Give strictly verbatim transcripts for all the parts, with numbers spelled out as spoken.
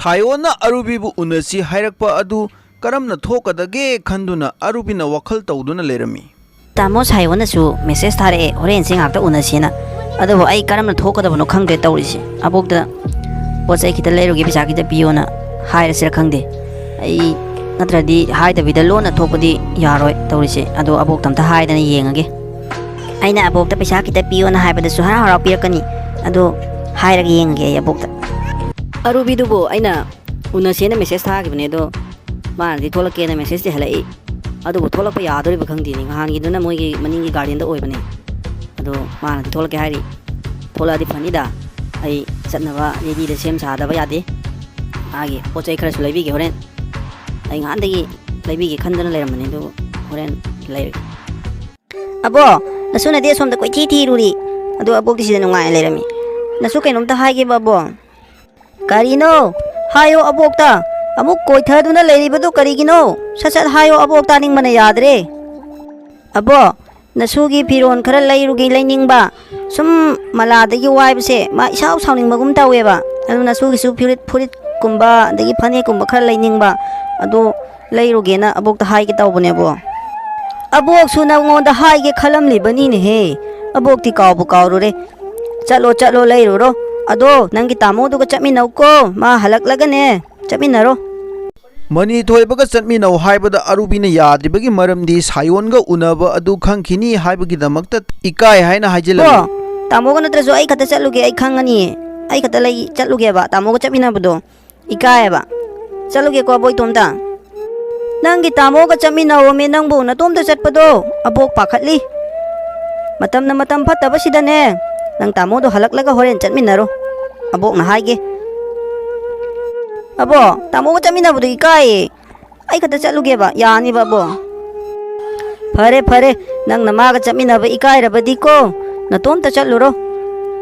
ꯁꯥꯌꯣꯟꯅ ꯑꯔꯨꯕꯤꯕꯨ ꯎꯅꯁꯤ ꯍꯥꯏꯔꯛꯄ ꯑꯗꯨ ꯀꯔꯝꯅ ꯊꯣꯛꯀꯗꯒꯦ ꯈꯟꯗꯨꯅ ꯑꯔꯨꯕꯤꯅ ꯋꯥꯈꯜ ꯇꯧꯗꯨꯅ ꯂꯩꯔꯝꯃꯤ꯫ ꯇꯥꯃꯣ ꯁꯥꯌꯣꯟꯅꯁꯨ message ꯊꯥꯔꯛꯑꯦ, ꯍꯣꯔꯦꯟꯁꯦ ꯉꯥꯛꯇ ꯎꯅꯁꯦꯅ꯫ ꯑꯗꯨꯕꯨ ꯑꯩ ꯀꯔꯝꯅ ꯊꯣꯛꯀꯗꯕꯅꯣ ꯈꯪꯗ꯭ꯔꯦ ꯇꯧꯔꯤꯁꯦ꯫ ꯑꯕꯣꯛꯇ ꯄꯣꯠ ꯆꯩ ꯈꯤꯇ ꯂꯩꯔꯨꯒꯦ, ꯄꯩꯁꯥ ꯈꯤꯇ ꯄꯤꯌꯣꯅ ꯍꯥꯏꯔꯁꯤꯔ ꯈꯪꯗꯦ꯫ ꯑꯩ ꯅꯠꯇ꯭ꯔꯗꯤ ꯍꯥꯏꯗꯕꯤꯗ ꯂꯣꯟꯅ ꯊꯣꯛꯄꯗꯤ ꯌꯥꯔꯣꯏ ꯇꯧꯔꯤꯁꯦ꯫ ꯑꯗꯣ ꯑꯕꯣꯛꯇ ꯑꯝꯇ ꯍꯥꯏꯗꯅ ꯌꯦꯡꯉꯒꯦ꯫ ꯑꯩꯅ ꯑꯕꯣꯛꯇ ꯄꯩꯁꯥ ꯈꯤꯇ ꯄꯤꯌꯣꯅ ꯍꯥꯏꯕꯗꯁꯨ ꯍꯔꯥꯎ ꯍꯔꯥꯎ ꯄꯤꯔꯛꯀꯅꯤ꯫ ꯑꯗꯣ ꯍꯥꯏꯔꯒ ꯌꯦꯡꯉꯒꯦ ꯑꯩ ꯑꯕꯣꯛꯇ꯫ ꯑꯔꯨꯕꯤꯗꯨꯕꯨ ꯑꯩꯅ ꯎꯅꯁꯦꯅ message ꯊꯥꯈꯤꯕꯅꯦ, ꯑꯗꯣ ꯃꯥꯅꯗꯤ ꯊꯣꯛꯂꯛꯀꯦꯅ message ꯇꯤ ꯍꯜꯂꯛꯏ꯫ ꯑꯗꯨꯕꯨ ꯊꯣꯛꯂꯛꯄ ꯌꯥꯗꯣꯔꯤꯕ ꯈꯪꯗꯦꯅꯦ꯫ ꯅꯍꯥꯟꯒꯤꯗꯨꯅ ꯃꯣꯏꯒꯤ ꯃꯅꯤꯡꯒꯤ garden ꯗ ꯑꯣꯏꯕꯅꯦ꯫ ꯑꯗꯣ ꯃꯥꯅꯗꯤ ꯊꯣꯛꯂꯛꯀꯦ ꯍꯥꯏꯔꯤ꯫ ꯊꯣꯛꯂꯛꯑꯗꯤ ꯐꯅꯤꯗ꯫ ꯑꯩ ꯆꯠꯅꯕ ready ꯗ ꯁꯦꯝ ꯁꯥꯗꯕ ꯌꯥꯗꯦ꯫ ꯃꯥꯒꯤ ꯄꯣꯠ ꯆꯩ ꯈꯔꯁꯨ ꯂꯩꯕꯤꯒꯦ ꯍꯣꯔꯦꯟ꯫ ꯑꯩ ꯉꯍꯥꯟꯗꯒꯤ ꯂꯩꯕꯤꯒꯦ ꯈꯟꯗꯅ ꯂꯩꯔꯝꯕꯅꯦ, ꯑꯗꯨꯕꯨ ꯍꯣꯔꯦꯟ ꯂꯩꯔꯒꯦ꯫ ꯑꯕꯣ, ꯅꯁꯨꯅꯗꯤ ꯑꯁꯣꯝꯗ ꯀꯣꯏꯊꯤ ꯊꯤꯔꯨꯔꯤ꯫ ꯑꯗꯨ ꯑꯕꯣꯛꯇꯤ ꯁꯤꯗ ꯅꯨꯡꯉꯥꯏꯅ ꯂꯩꯔꯝꯃꯤ꯫ ꯅꯁꯨ ꯀꯩꯅꯣꯝꯇ ꯍꯥꯏꯒꯦꯕ, ꯑꯕꯣ꯫ ꯀꯔꯤꯅꯣ? ꯍꯥꯏꯌꯣ ꯑꯕꯣꯛꯇ꯫ ꯑꯃꯨꯛ ꯀꯣꯏꯊꯗꯨꯅ ꯂꯩꯔꯤꯕꯗꯨ ꯀꯔꯤꯒꯤꯅꯣ? ꯁꯠ ꯁꯠ ꯍꯥꯏꯌꯣ, ꯑꯕꯣꯛ ꯇꯥꯅꯤꯡꯕꯅ ꯌꯥꯗ꯭ꯔꯦ꯫ ꯑꯕꯣ, ꯅꯁꯨꯒꯤ ꯐꯤꯔꯣꯟ ꯈꯔ ꯂꯩꯔꯨꯒꯦ, ꯂꯩꯅꯤꯡꯕ꯫ ꯁꯨꯝ ꯃꯂꯥꯗꯒꯤ ꯋꯥꯏꯕꯁꯦ ꯃꯥ ꯏꯁꯥꯎ ꯁꯥꯎꯅꯤꯡꯕꯒꯨꯝ ꯇꯧꯋꯦꯕ꯫ ꯑꯗꯨ ꯅꯁꯨꯒꯤꯁꯨ ꯐꯨꯔꯤꯠ, ꯐꯨꯔꯤꯠꯀꯨꯝꯕ ꯑꯗꯒꯤ ꯐꯅꯦꯛꯀꯨꯝꯕ ꯈꯔ ꯂꯩꯅꯤꯡꯕ꯫ ꯑꯗꯣ ꯂꯩꯔꯨꯒꯦꯅ ꯑꯕꯣꯛꯇ ꯍꯥꯏꯒꯦ ꯇꯧꯕꯅꯦꯕꯣ꯫ ꯑꯕꯣꯛꯁꯨ ꯅꯉꯣꯟꯗ ꯍꯥꯏꯒꯦ ꯈꯜꯂꯝꯂꯤꯕꯅꯤꯅꯦꯍꯦ꯫ ꯑꯕꯣꯛꯇꯤ ꯀꯥꯎꯕꯨ ꯀꯥꯎꯔꯨꯔꯦ꯫ ꯆꯠꯂꯣ, ꯆꯠꯂꯣ, ꯂꯩꯔꯨꯔꯣ꯫ ꯑꯗꯣ ꯅꯪꯒꯤ ꯇꯥꯃꯣꯗꯨꯒ ꯆꯠꯃꯤꯟꯅꯧꯀꯣ꯫ ꯃꯥ ꯍꯜꯂꯛꯂꯒꯅꯦ ꯆꯠꯃꯤꯟꯅꯔꯣ꯫ ꯃꯅꯤ ꯊꯣꯏꯕꯒ ꯆꯠꯃꯤꯟꯅꯧ ꯍꯥꯏꯕꯗ ꯑꯔꯨꯕꯤꯅ ꯌꯥꯗ꯭ꯔꯤꯕꯒꯤ ꯃꯔꯝꯗꯤ ꯁꯥꯌꯣꯟꯒ ꯎꯅꯕ ꯑꯗꯨ ꯈꯪꯈꯤꯅꯤ ꯍꯥꯏꯕꯒꯤꯗꯃꯛꯇ ꯏꯀꯥꯏ ꯍꯥꯏꯅ ꯍꯥꯏꯖꯤꯜꯂꯝꯃꯤ꯫ ꯀꯣ, ꯇꯥꯃꯣꯒ ꯅꯠꯇ꯭ꯔꯁꯨ ꯑꯩ ꯈꯛꯇ ꯆꯠꯂꯨꯒꯦ, ꯑꯩ ꯈꯪꯉꯅꯤꯌꯦ꯫ ꯑꯩ ꯈꯛꯇ ꯂꯩ, ꯆꯠꯂꯨꯒꯦꯕ, ꯇꯥꯃꯣꯒ ꯆꯠꯃꯤꯟꯅꯕꯗꯣ ꯏꯀꯥꯏꯌꯦꯕ꯫ ꯆꯠꯂꯨꯒꯦꯀꯣ, ꯑꯕꯣꯛ ꯏꯇꯣꯝꯇ꯫ ꯅꯪꯒꯤ ꯇꯥꯃꯣꯒ ꯆꯠꯃꯤꯟꯅꯧꯃꯤ ꯅꯪꯕꯨ, ꯅꯇꯣꯝꯇ ꯆꯠꯄꯗꯣ ꯑꯕꯣꯛ ꯄꯥꯈꯠꯂꯤ꯫ ꯃꯇꯝꯅ ꯃꯇꯝ ꯐꯠꯇꯕꯁꯤꯗꯅꯦ, ꯅꯪ ꯇꯥꯃꯣꯗꯣ ꯍꯜꯂꯛꯂꯒ ꯍꯣꯔꯦꯟ ꯆꯠꯃꯤꯟꯅꯔꯣ꯫ ꯑꯕꯣꯛꯅ ꯍꯥꯏꯒꯦ꯫ ꯑꯕꯣ, ꯇꯥꯃꯣꯒ ꯆꯠꯃꯤꯟꯅꯕꯗꯣ ꯏꯀꯥꯏꯌꯦ꯫ ꯑꯩ ꯈꯛꯇ ꯆꯠꯂꯨꯒꯦꯕ, ꯌꯥꯅꯤꯕ, ꯑꯕꯣ? ꯐꯔꯦ, ꯐꯔꯦ, ꯅꯪꯅ ꯃꯥꯒ ꯆꯠꯃꯤꯟꯅꯕ ꯏꯀꯥꯏꯔꯕꯗꯤꯀꯣ, ꯅꯇꯣꯝꯇ ꯆꯠꯂꯨꯔꯣ꯫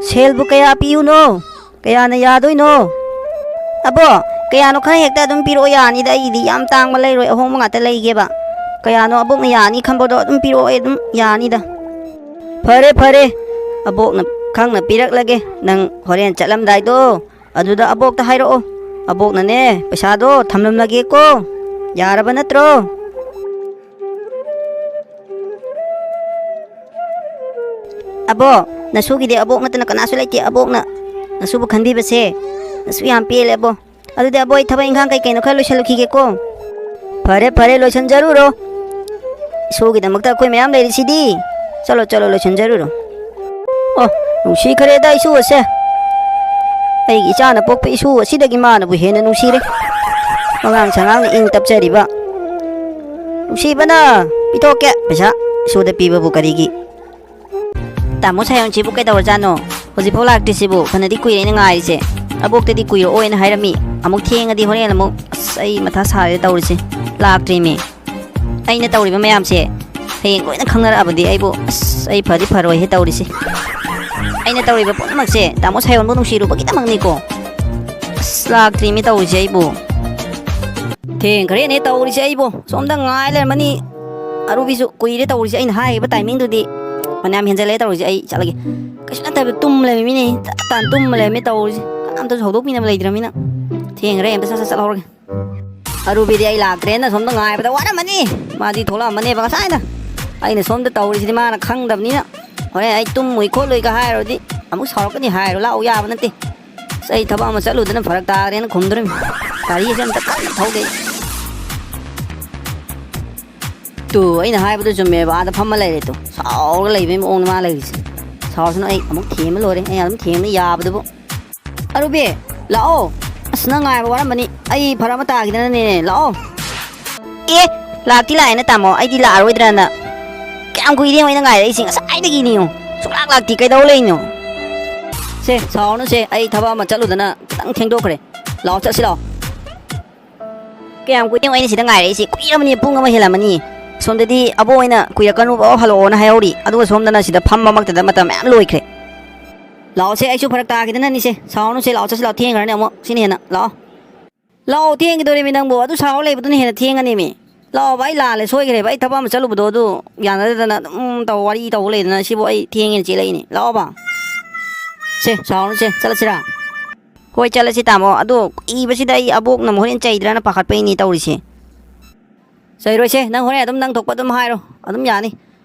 ꯁꯦꯜꯕꯨ ꯀꯌꯥ ꯄꯤꯌꯨꯅꯣ? ꯀꯌꯥꯅ ꯌꯥꯗꯣꯏꯅꯣ? ꯑꯕꯣ, ꯀꯌꯥꯅꯣ ꯈꯔ ꯍꯦꯛꯇ ꯑꯗꯨꯝ ꯄꯤꯔꯛꯑꯣ, ꯌꯥꯅꯤꯗ, ꯑꯩꯒꯤꯗꯤ ꯌꯥꯝ ꯇꯥꯡꯕ ꯂꯩꯔꯣꯏ, ꯑꯍꯣꯡꯕ ꯉꯥꯛꯇ ꯂꯩꯒꯦꯕ꯫ ꯀꯌꯥꯅꯣ ꯑꯕꯣꯛꯅ ꯌꯥꯅꯤ ꯈꯟꯕꯗꯣ ꯑꯗꯨꯝ ꯄꯤꯔꯛꯑꯣ, ꯑꯩ ꯑꯗꯨꯝ ꯌꯥꯅꯤꯗ꯫ ꯐꯔꯦ, ꯐꯔꯦ, ꯑꯕꯣꯛꯅ ꯈꯪꯅ ꯄꯤꯔꯛꯂꯒꯦ, ꯅꯪ ꯍꯣꯔꯦꯟ ꯆꯠꯂꯝꯗꯥꯏꯗꯣ ꯑꯗꯨꯗ ꯑꯕꯣꯛꯇ ꯍꯥꯏꯔꯛꯑꯣ꯫ ꯑꯕꯣꯛꯅꯅꯦ, ꯄꯩꯁꯥꯗꯣ ꯊꯝꯂꯝꯂꯒꯦꯀꯣ꯫ ꯌꯥꯔꯕ ꯅꯠꯇ꯭ꯔꯣ? ꯑꯕꯣ, ꯅꯁꯨꯒꯤꯗꯤ ꯑꯕꯣꯛ ꯅꯠꯇꯅ ꯀꯅꯥꯁꯨ ꯂꯩꯇꯦ꯫ ꯑꯕꯣꯛꯅ ꯅꯁꯨꯕꯨ ꯈꯟꯕꯤꯕꯁꯦ ꯅꯁꯨ ꯌꯥꯝ ꯄꯦꯜꯂꯦ ꯑꯕꯣ꯫ ꯑꯗꯨꯗꯤ ꯑꯕꯣ, ꯑꯩ ꯊꯕꯛ ꯏꯪꯈꯥꯡ ꯀꯩ ꯀꯩꯅꯣ ꯈꯔ ꯂꯣꯏꯁꯜꯂꯨꯈꯤꯒꯦꯀꯣ꯫ ꯐꯔꯦ, ꯐꯔꯦ, ꯂꯣꯏꯁꯟꯖꯔꯨꯔꯣ꯫ ꯏꯁꯣꯔꯒꯤꯗꯃꯛꯇ ꯑꯩꯈꯣꯏ ꯃꯌꯥꯝ ꯂꯩꯔꯤꯁꯤꯗꯤ꯫ ꯆꯠꯂꯣ, ꯆꯠꯂꯣ, ꯂꯣꯏꯁꯟꯖꯔꯨꯔꯣ꯫ ꯑꯣ, ꯅꯨꯡꯁꯤꯈ꯭ꯔꯦꯗ ꯏꯁꯨ ꯑꯁꯦ꯫ ꯑꯩꯒꯤ ꯏꯆꯥꯅ ꯄꯣꯛꯄ ꯏꯁꯨ ꯑꯁꯤꯗꯒꯤ ꯃꯥꯅꯕꯨ ꯍꯦꯟꯅ ꯅꯨꯡꯁꯤꯔꯦ꯫ ꯋꯥꯉꯥꯡ ꯁꯉꯥꯡꯅ ꯏꯪ ꯇꯞꯆꯔꯤꯕ꯫ ꯅꯨꯡꯁꯤꯕꯅ ꯄꯤꯊꯣꯛꯀꯦ ꯄꯩꯁꯥ꯫ ꯏꯁꯨꯗ ꯄꯤꯕꯕꯨ ꯀꯔꯤꯒꯤ? ꯇꯥꯃꯣ ꯁꯥꯌꯣꯟꯁꯤꯕꯨ ꯀꯩꯗꯧꯔꯖꯥꯠꯅꯣ? ꯍꯧꯖꯤꯛꯐꯥꯎ ꯂꯥꯛꯇ꯭ꯔꯤꯁꯤꯕꯨ? ꯐꯅꯗꯤ ꯀꯨꯏꯔꯦ ꯑꯩꯅ ꯉꯥꯏꯔꯤꯁꯦ꯫ ꯑꯕꯣꯛꯇꯗꯤ ꯀꯨꯏꯔꯛꯑꯣꯏꯅ ꯍꯥꯏꯔꯝꯃꯤ꯫ ꯑꯃꯨꯛ ꯊꯦꯡꯉꯗꯤ ꯍꯣꯔꯦꯟ ꯑꯃꯨꯛ꯫ ꯑꯁ, ꯑꯩ ꯃꯊꯥ ꯁꯥꯔꯦ ꯇꯧꯔꯤꯁꯦ꯫ ꯂꯥꯛꯇ꯭ꯔꯤꯃꯤ꯫ ꯑꯩꯅ ꯇꯧꯔꯤꯕ ꯃꯌꯥꯝꯁꯦ ꯍꯌꯦꯡ ꯂꯣꯏꯅ ꯈꯪꯅꯔꯛꯑꯕꯗꯤ ꯑꯩꯕꯨ, ꯑꯁ, ꯑꯩ ꯐꯗꯤ ꯐꯔꯣꯏꯍꯦ ꯇꯧꯔꯤꯁꯦ꯫ ꯑꯩꯅ ꯇꯧꯔꯤꯕ ꯄꯨꯝꯅꯃꯛꯁꯦ ꯇꯥꯃꯣ ꯁꯥꯌꯣꯟꯕꯨ ꯅꯨꯡꯁꯤꯔꯨꯕꯒꯤꯗꯃꯛꯅꯤꯀꯣ꯫ ꯑꯁ, ꯂꯥꯛꯇ꯭ꯔꯤꯃꯤ ꯇꯧꯔꯤꯁꯦ ꯑꯩꯕꯨ꯫ ꯊꯦꯡꯈ꯭ꯔꯦꯅꯦ ꯇꯧꯔꯤꯁꯦ ꯑꯩꯕꯨ꯫ ꯁꯣꯝꯗ ꯉꯥꯏ ꯂꯩꯔꯝꯃꯅꯤ꯫ ꯑꯔꯨꯕꯤꯁꯨ ꯀꯨꯏꯔꯦ ꯇꯧꯔꯤꯁꯦ꯫ ꯑꯩꯅ ꯍꯥꯏꯈꯤꯕ ꯇꯥꯏꯃꯤꯡꯗꯨꯗꯤ ꯐꯅꯌꯥꯝ ꯍꯦꯟꯖꯜꯂꯛꯑꯦ ꯇꯧꯔꯤꯁꯦ꯫ ꯑꯩ ꯆꯠꯂꯒꯦ꯫ ꯀꯩꯁꯨ ꯅꯠꯇꯕꯗ ꯇꯨꯝ ꯂꯩꯔꯝꯃꯤꯅꯦ꯫ ꯇꯞ ꯇꯥꯅ ꯇꯨꯝ ꯂꯩꯔꯝꯃꯦ ꯇꯧꯔꯤꯁꯦ꯫ ꯀꯅꯥꯝꯇꯁꯨ ꯍꯧꯗꯣꯛꯄꯤꯅꯕ ꯂꯩꯇ꯭ꯔꯃꯤꯅ꯫ ꯊꯦꯡꯈ꯭ꯔꯦ, ꯑꯝꯇ ꯁꯠ ꯁꯠ ꯆꯠꯍꯧꯔꯒꯦ꯫ ꯑꯔꯨꯕꯤꯗꯤ ꯑꯩ ꯂꯥꯛꯇ꯭ꯔꯦꯅ ꯁꯣꯝꯗ ꯉꯥꯏꯕꯗ ꯋꯥꯔꯝꯃꯅꯤ꯫ ꯃꯥꯗꯤ ꯊꯣꯛꯂꯛꯑꯝꯃꯅꯦꯕ ꯉꯁꯥꯏꯅ꯫ ꯑꯩꯅ ꯁꯣꯝꯗ ꯇꯧꯔꯤꯁꯤꯗꯤ ꯃꯥꯅ ꯈꯪꯗꯕꯅꯤꯅ꯫ ꯍꯣꯔꯦꯟ ꯑꯩ ꯇꯨꯝꯃꯨꯏ ꯈꯣꯠꯂꯨꯏꯒ ꯍꯥꯏꯔꯨꯔꯗꯤ ꯑꯃꯨꯛ ꯁꯥꯎꯔꯛꯀꯅꯤ꯫ ꯍꯥꯏꯔꯣ ꯂꯥꯛꯎ ꯌꯥꯕ ꯅꯠꯇꯦ꯫ ꯑꯁ, ꯑꯩ ꯊꯕꯛ ꯑꯃ ꯆꯠꯂꯨꯗꯅ ꯐꯔꯛ ꯇꯥꯔꯦꯅ ꯈꯨꯝꯗꯣꯔꯤꯃꯤ꯫ ꯒꯥꯔꯤꯁꯦ ꯑꯝꯇ ꯀꯟꯅ ꯊꯧꯗꯦ꯫ ꯇꯨ, ꯑꯩꯅ ꯍꯥꯏꯕꯗꯨ ꯆꯨꯝꯃꯦꯕ꯫ ꯑꯥꯗ ꯐꯝꯃ ꯂꯩꯔꯦ ꯇꯨ꯫ ꯁꯥꯎꯔꯒ ꯂꯩꯕꯩ ꯃꯑꯣꯡꯅꯤ ꯃꯥ ꯂꯩꯔꯤꯁꯦ꯫ ꯁꯥꯎꯔꯁꯅꯨ, ꯑꯩ ꯑꯃꯨꯛ ꯊꯦꯝꯃ ꯂꯣꯏꯔꯦ꯫ ꯑꯩ ꯑꯗꯨꯝ ꯊꯦꯝꯕ ꯌꯥꯕꯗꯨꯕꯨ꯫ ꯑꯔꯨꯕꯤ, ꯂꯥꯛꯑꯣ꯫ ꯑꯁ, ꯅꯪ ꯉꯥꯏꯕ ꯋꯥꯔꯝꯃꯅꯤ꯫ ꯑꯩ ꯐꯔꯛ ꯑꯃ ꯇꯥꯈꯤꯗꯅꯅꯦ꯫ ꯂꯥꯛꯑꯣ꯫ ꯑꯦ, ꯂꯥꯛꯇꯤ ꯂꯥꯛꯑꯦꯅ ꯇꯥꯃꯣ꯫ ꯑꯩꯗꯤ ꯂꯥꯛꯑꯔꯣꯏꯗ꯭ꯔꯅ꯫ ꯀꯌꯥꯝ ꯀꯨꯏꯔꯦ ꯌꯦꯡꯉꯣ ꯑꯩꯅ ꯉꯥꯏꯔꯛꯏꯁꯦ? ꯉꯁꯥꯏꯗꯒꯤꯅꯤ ꯌꯦꯡꯉꯣ꯫ ꯁꯨꯡꯂꯥꯛ ꯂꯥꯛꯇꯦ꯫ ꯀꯩꯗꯧ ꯂꯩꯅꯣ? ꯁꯦ, ꯁꯥꯎꯔꯅꯨꯁꯦ꯫ ꯑꯩ ꯊꯕꯛ ꯑꯃ ꯆꯠꯂꯨꯗꯅ ꯈꯤꯇꯪ ꯊꯦꯡꯗꯣꯛꯈ꯭ꯔꯦ꯫ ꯂꯥꯛꯑꯣ, ꯆꯠꯁꯤ ꯂꯥꯛꯑꯣ꯫ ꯀꯌꯥꯝ ꯀꯨꯏꯔꯦ ꯑꯩꯅ ꯁꯤꯗ ꯉꯥꯏꯔꯛꯏꯁꯦ? ꯀꯨꯏꯔꯕꯅꯤ, ꯄꯨꯡ ꯑꯃ ꯍꯦꯜꯂꯝꯃꯅꯤ꯫ ꯁꯣꯝꯗꯗꯤ ꯑꯕꯣꯛ ꯍꯣꯏꯅ ꯀꯨꯏꯔꯛꯀꯅꯨ, ꯕꯕꯥ ꯍꯜꯂꯛꯑꯣꯅ ꯍꯥꯏꯍꯧꯔꯤ꯫ ꯑꯗꯨꯒ ꯁꯣꯝꯗꯅ ꯁꯤꯗ ꯐꯝꯕꯃꯛꯇꯗ ꯃꯇꯝ ꯃꯌꯥꯝ ꯂꯣꯏꯈ꯭ꯔꯦ꯫ ꯂꯥꯛꯑꯣꯁꯦ, ꯑꯩꯁꯨ ꯐꯔꯛ ꯇꯥꯈꯤꯗꯅꯅꯤꯁꯦ꯫ ꯁꯥꯎꯔꯅꯨꯁꯦ, ꯂꯥꯛꯑꯣ, ꯆꯠꯁꯤ ꯂꯥꯛꯑꯣ, ꯊꯦꯡꯈ꯭ꯔꯅꯤ ꯑꯃꯨꯛ꯫ ꯁꯤꯅ ꯍꯦꯟꯅ꯫ ꯂꯥꯛꯑꯣ꯫ ꯂꯥꯛꯑꯣ, ꯊꯦꯡꯈꯤꯗꯣꯔꯤꯃꯤ ꯅꯪꯕꯨ꯫ ꯑꯗꯨ ꯁꯥꯎꯔ ꯂꯩꯕꯗꯨꯅ ꯍꯦꯟꯅ ꯊꯦꯡꯉꯅꯤꯃꯤ꯫ ꯂꯥꯛꯑꯣꯕ, ꯑꯩ ꯂꯥꯜꯂꯦ, ꯁꯣꯏꯈ꯭ꯔꯦꯕ꯫ ꯑꯩ ꯊꯕꯛ ꯑꯃ ꯆꯠꯂꯨꯕꯗꯣ ꯑꯗꯨ ꯌꯥꯅꯗꯗꯅ ꯑꯗꯨꯝ ꯇꯧ, ꯋꯥꯔꯤ ꯇꯧ ꯂꯩꯗꯅ ꯁꯤꯕꯨ ꯑꯩ ꯊꯦꯡꯉꯦꯅ ꯆꯦꯜꯂꯛꯏꯅꯦ꯫ ꯂꯥꯛꯑꯣꯕ꯫ ꯁꯦ, ꯁꯥꯎꯔꯅꯨꯁꯦ, ꯆꯠꯂꯁꯤꯔꯥ? ꯍꯣꯏ, ꯆꯠꯂꯁꯤ ꯇꯥꯃꯣ꯫ ꯑꯗꯣ ꯀꯨꯏꯕꯁꯤꯗ ꯑꯩ ꯑꯕꯣꯛꯅ ꯑꯃꯨꯛ ꯍꯣꯔꯦꯟ ꯆꯩꯗ꯭ꯔꯅ ꯄꯥꯈꯠꯄꯩꯅꯤ ꯇꯧꯔꯤꯁꯦ꯫ ꯆꯩꯔꯣꯏꯁꯦ, ꯅꯪ ꯍꯣꯔꯦꯟ ꯑꯗꯨꯝ ꯅꯪ ꯊꯣꯛꯄ ꯑꯗꯨꯝ ꯍꯥꯏꯔꯣ, ꯑꯗꯨꯝ ꯌꯥꯅꯤ꯫